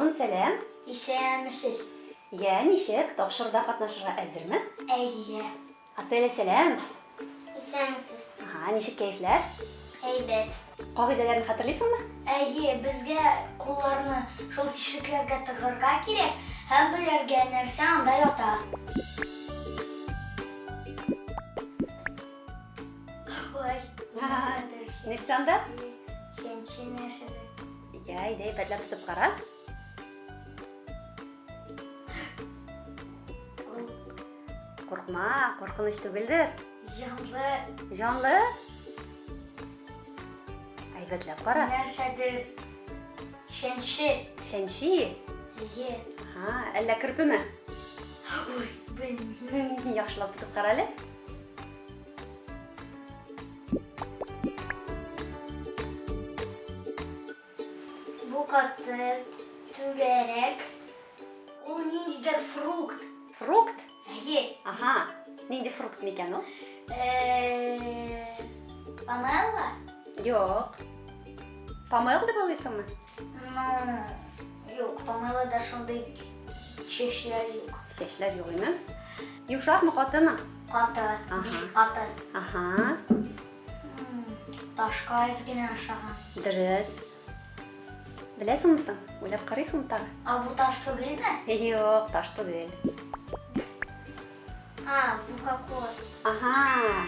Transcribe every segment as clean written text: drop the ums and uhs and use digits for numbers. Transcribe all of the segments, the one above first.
Һарун, сәлам. Исәнмесез. Йә, ничек, тапшыруда катнашырга әзерме? Әйе. Аселя, сәлам. Исәнмесез. Ага, ничек кәефләр? Әйбәт. Кагыйдәләрне хәтерлисеңме? Әйе, безгә кулларны шул тишекләргә тыгырга кирәк һәм белергә, нәрсә анда ята. Ой, нәрсәдер. Нәрсә анда? Чәнче нәрсәдер. Йә, әйдә, әйбәтләп тотып кара. Куркма, куркыныч түгелдер. Җанлы. Җанлы? Әйбәтләп кара. Нәрсәдер. Чәнче. Чәнчи? Әйе. Ага, әллә керпеме? Ой, белмим. Яхшылап тотып кара әле. Бу каты, түгәрәк. Ул ниндидер фрукт. Фрукт? Әйе. Ага. Нинди фрукт микән ул? Помелла? Юк. Помел дип уйлыйсыңмы? Ну, юк, помеллада шундый чәчләр юк. Чәчләр юк име? Йомшакмы, катымы? Каты, бик каты. Ага. Ташка әз генә ошаган. Дөрес. Беләсеңме соң? Уйлап карыйсыңмы тагы? А бу таш түгелме? Юк, таш түгел. А, бу кокос. Ага.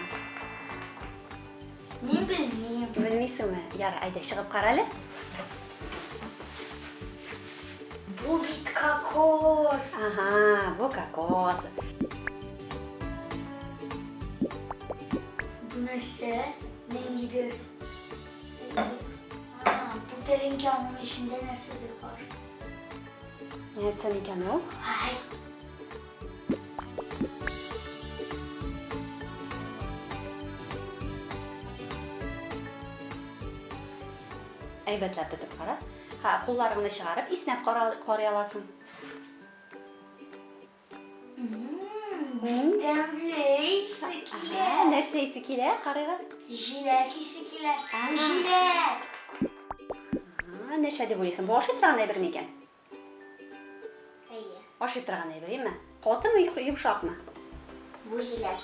Мин белмим. Белмисеңме? Яра, әйдә чыгып кара әле. Бу бит кокос. Ага, бу кокос. Бу нәрсә? Ниндидер. А, бу тәлинкә аның эчендә нәрсәдер бар. Нәрсә микән ул? Ай. Әйбәтләп тотып кара. Ха, кулларыңны чыгарып, иснәп карый аласың. Бик тәмле исе килә. Нәрсә исе килә? Карыйк. Җиләк исе килә. Җиләк. Нәрсә дип уйлыйсың? Бу ашый торган әйбер микән? Әйе. Ашый торган әйбер, әйеме? Катымы, йомшакмы? Бу җиләк.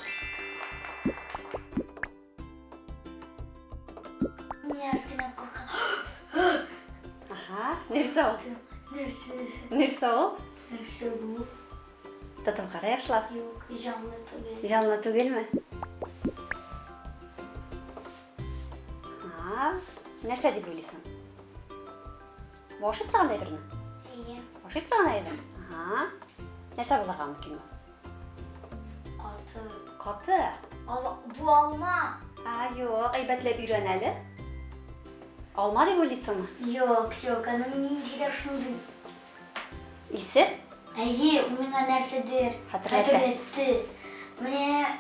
Мин әз генә куркам. Аһа, нәрсә ул? Нәрсә? Нәрсә ул? Нәрсә бу? Тотып кара яхшылап. Юк, җанлы түгел. Җанлы түгелме? Аһа, нәрсә дип уйлыйсың? Бу ашый торган әйберме? Әйе. Ашый торган әйбер. Аһа. Нәрсә булырга мөмкин бу? Каты. Каты. Ал, бу алма. А, юк, әйбәтләп өйрән әле. Алма дип уйлыйсыңмы? Юк, юк, аның ниндидер шундый. Исе? Әйе, ул миңа нәрсәдер Хәтерләтә. хәтерләтте. Менә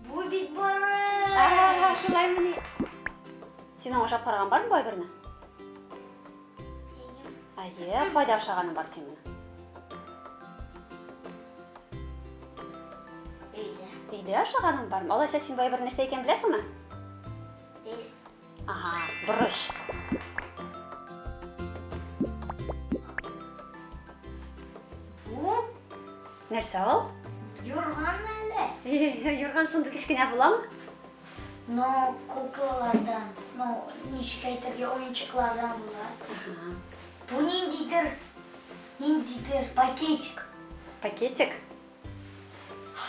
Бу бит борыч! А, шулаймыни? Синең ашап караган бармы бу әйберне? Әйе, кайда ашаганың бар синең? Өйдә. Өйдә ашаганың бармы? Алайса син бу әйбер нәрсә икәнен беләсеңме? Перец. Ага, борыч. Бу Нәрсә ул? Юрган әллә? Юрган шундый кечкенә буламы? Но куклалардан, ну, ничек әйтергә, уенчыклардан була. Бу ниндидер, ниндидер пакетик. Пакетик?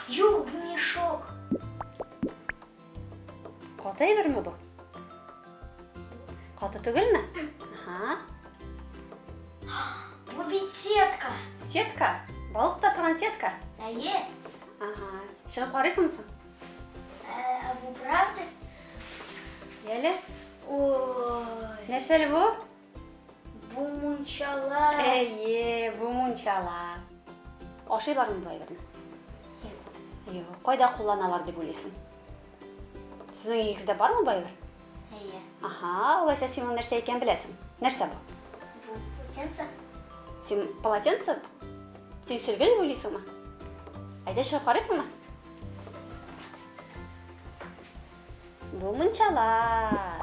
Юк, бу мешок. Каты әйберме бу? Каты түгелме? Ага. Бу бит сетка. Сетка? Балык тота торган сетка? Әйе. Ага. Чыгып карыйсыңмы соң? Ә бу правда? Яле. Ой. Нәрсә әле бу? Бу мунчала. Әйе, бу мунчала. Ашыйлармы бу әйберне? Юк. Юк. Кайда кулланалар дип уйлыйсың? Сезнең өегездә бармы бу әйбер? Әйе. Аһа, алайса син моның нәрсә икәнен беләсең. Нәрсә бу? Бу полотенце. Син полотенце? Син сөлге дип уйлыйсыңмы? Әйдә чыгып карыйсыңмы? Бу мунчала.